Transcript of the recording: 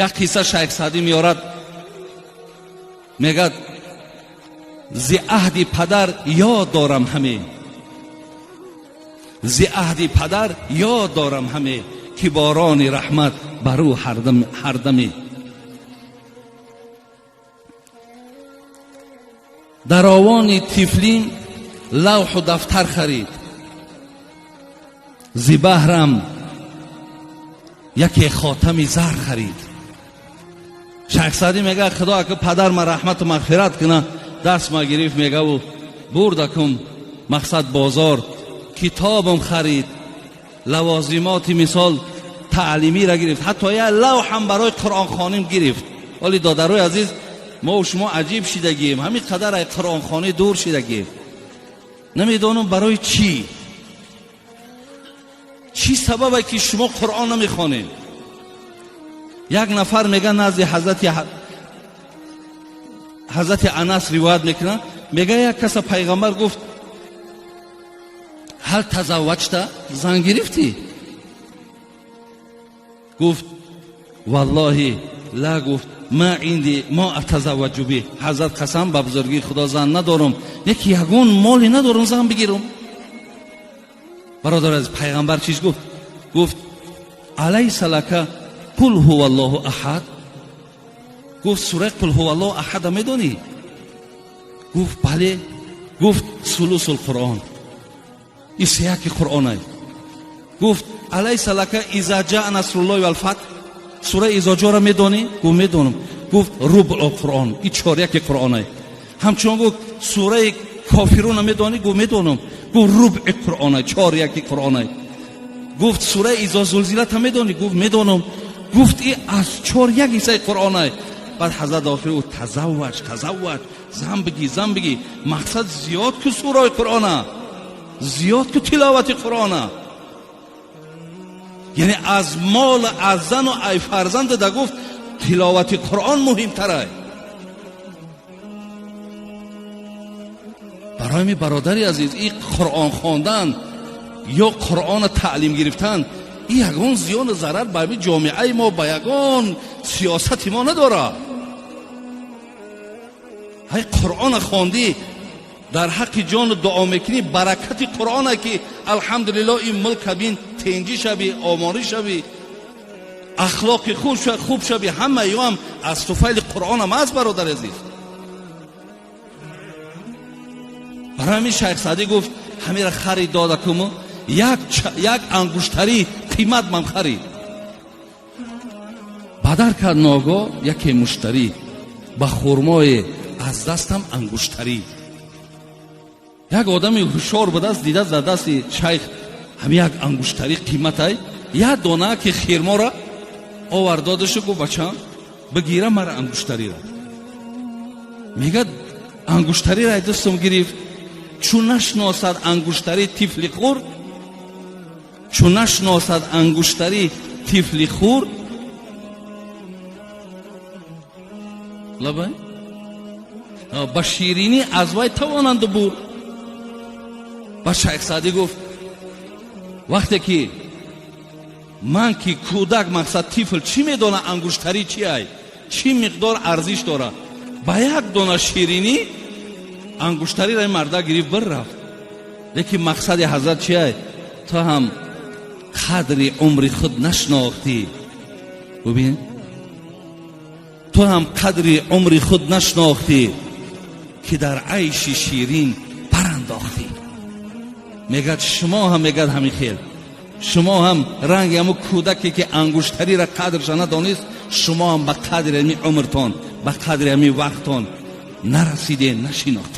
Як қисса Шайх Саъдӣ меорад, мегӯяд: зи аҳди падар ёд дорам ҳаме, зи аҳди падар ёд дорам ҳаме, ки борони раҳмат бар ӯ ҳардаме. Дар овони тифлим лавҳу дафтар харид, зи баҳрам яке хотами зар харид. Шайх Саъдӣ мегӯяд: худо ака падар ма раҳмату мағфират куна, даст ма гирифт, мегаву бурдакум мақсад бозор, китобам харид, лавозимоти мисол таълимиро гирифт, ҳатто як лавҳам барои қуръонхоним гирифт. Вале додарои азиз, мо шумо аҷиб шидагием, ҳамин қадар ай қуръонхонӣ дур шидагием. Намедонам барои чӣ, чӣ сабабе ки шумо қуръон намехонед. Як нафар мега назди ҳазрати Анас ривоят мекунад, мега як каса пайғамбар гуфт: ҳал тазавваҷта, зан гирифтӣ? Гуфт: валлоҳи ла, гуфт ма инди мо атазавваҷу би. Ҳазрат қасам ба бузургии Худо зан надорам, яки ягон моле надорам зан бигирам. Бародар аз пайғамбар чиз гуфт? Гуфт: алайса лака қул ҳува аллоҳу аҳад. Гуфт: сураи қул ҳува аллоҳу аҳада медонӣ? Гуфт: бале. Гуфт: сулусул қуръон, ин сеяки қуръонай. Гуфт: алайса лака иза ҷаа насруллоҳи валфатҳ, сураи изо ҷоро медонӣ? Гуфт: медонам. Гуфт: рубъу қуръон, ин чоряки қуръонай. Ҳамчунон гуфт: сураи кофируна медонӣ? Гуфт: медонам. Гуфт: рубъи қуръонай, чоряки қуръонай. Гуфт: сураи изо зулзилата медонӣ? Гуфт: медонам. Гуфт: ин аз чоряк ҳиссаи қуръонай. Баъд ҳазрат охир ӯ тазавваҷ, тазавваҷ, зан бигӣ, зан бигӣ. Мақсад зиёд ку сураи қуръона, зиёд ку тиловати қуръона. Яъне аз мол, аз зану ай фарзанд да гуфт тиловати қуръон муҳимтарай. Барои ми бародари азиз, ин қуръон хондан ё қуръона таълим гирифтан ин ягон зиёну зарар ба ҳамин ҷомеаи мо, ба ягон сиёсати мо надорад. Ҳай қуръона хондӣ, дар ҳаққи ҷону дуо мекунӣ, баракати қуръона ки алҳамдулиллоҳ ин мулка бин тенҷӣ шавӣ, оморӣ шавӣ, ахлоқи хуб шавӣ, ҳама ё ҳам аз туфайли қуръонам аст, бародари азиз. Барои ҳамин Шайх Саъдӣ гуфт: ҳамира харид додакуму як ангуштарӣ қимат ман харид. Бадар кард ногоҳ яке муштарӣ, ба хурмое аз дастам ангуштарӣ. Як одами ҳушёр будааст, дидааст дар дасти шайх ҳамин як ангуштарӣ қиматай, як дона ки хирморо овард додашу гуфт: бачам бигира мара ангуштариро. Мегӯяд ангуштариро ай дастам гирифт, чун нашносад ангуштари тифли хурд, чун нашносад ангуштари тифли хурд, лабай ба ширинӣ аз вай тавонанд бурд. Ба Шайх Саъдӣ гуфт: вақте ки ман ки кӯдак, мақсад тифл, чӣ медонад ангуштарӣ чи ай, чӣ миқдор арзиш дорад, ба як дона ширинӣ ангуштариро ин марда гирифт бир рафт. Лекин мақсади ҳазрат чи ай? Ту ҳам қадри умри худ нашнохтӣ. Бубин, ту ҳам қадри умри худ нашнохтӣ, ки дар айши ширин барандохтӣ. Мегӯяд шумо ҳам, мегӯяд ҳамин хел, шумо ҳам ранги ҳамун кӯдаке ки ангуштариро қадрша надонист, шумо ҳам ба қадри ҳамин умртон, ба қадри ҳамин вақтон нарасидед, нашинохтед.